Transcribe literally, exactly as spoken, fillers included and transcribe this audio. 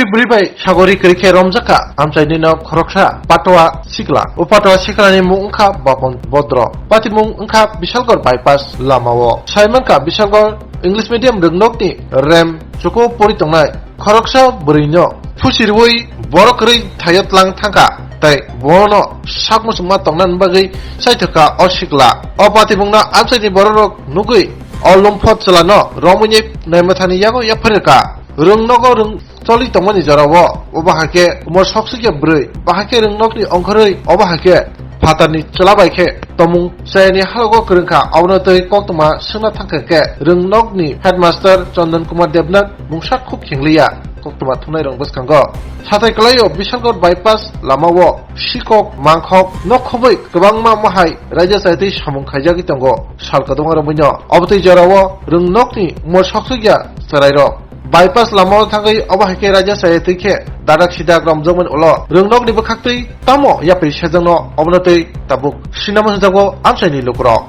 Bwrwi bai sagori kwrwi khe romjak kha amchaini nok khoroksa Patwa Sikla. O Patwa Sikla ni mung wngkha Bapon Bodro. Patimung wngkha Bishalgarh bypass lama o. Saimankha Bishalgarh English medium rwngnokni rem chuko pori tongnai khoroksa bwrwi no phusi rwi borok kwrwi thaio tlang thangkha tei bono sak muchungma tongna bagwi saithokha o sikla. O patimungno amchaini bororok nugwi o lumphot chwlano romwi naimwthani yago yapharikha. Rwngnogo rwng choli tongmani jorao obo hai khe umor soksukya bwrwi, bahai khe rwngnokni ongkhorwi obo hai khe phatarni chwla bai khe tomung chayani halogo kwrwngkha, abono twi koktwma swngna thangkha khe rwngnokni headmaster Chandan Kumar Debnath mungsa khuk khingliya koktwma thumnairok bwskango. Satai kwlaio Bishalgarh bypass lamao sikok mangkhok nok khobwi kwbangma mohai raida chayatwi samung khaijagwi tongo sal kwdwma romwino. Obo twi jorao rwngnokni umor soksukya chwrairok. Bypass lamao thangwi obo hai khe raida chayatwi khe dadak sidak romjakmani ulo rwngnokni bwkhaktwi tamo yapri sejakno obono twi tabuk sinama hwnjago amchaini lukurok.